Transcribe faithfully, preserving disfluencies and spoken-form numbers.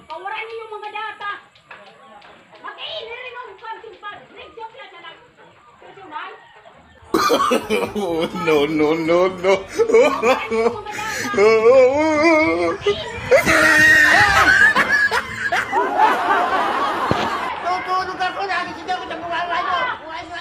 Pawara niyo mga data. Makiin rin ang pagsumpad. Rin joke lang siya lang. Personal. Oh, no, no, no, no. Tutulog ako, lagi siya daw sa mga ano. Kung ano,